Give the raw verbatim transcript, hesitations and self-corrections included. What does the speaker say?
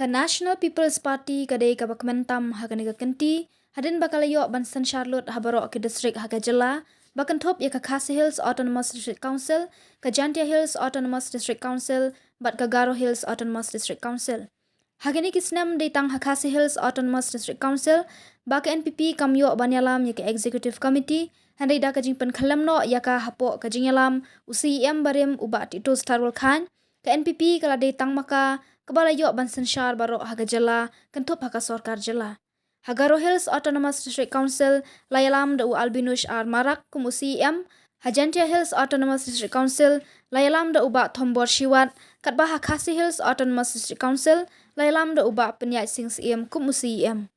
Ka National People's Party ka dei kaba kmen tam ha kane ka kynti, hadien ba ka la ïoh ban synshar lut ha baroh ki district ha ka jylla, ba kynthup ïa ka Khasi Hills Autonomous District Council, ka Jaintia Hills Autonomous District Council, bad ka Garo Hills Autonomous District Council. Ha kine ki snem dei tang ha Khasi Hills Autonomous District Council ba ka N P P kam ïoh ban ïalam ïa ka Executive Committee, hynrei da ka jingpynkhyllem noh ïa ka hapoh ka jingïalam u C E M barim u Bah Titus Tarwal Chyne, ka N P P ka la dei tang ma ka kaba la ïoh ban synshar baroh ha ka jylla, kynthup ha ka sorkar jylla. Ha Garo Hills Autonomous District Council la ïalam da u Albinush R Marak kum u C E M, ha Jaintia Hills Autonomous District Council la ïalam da u Bah Thombor Shiwat, katba ha Khasi Hills Autonomous District Council la ïalam da u Bah Pynïaid Sing Syiem kum u C E M.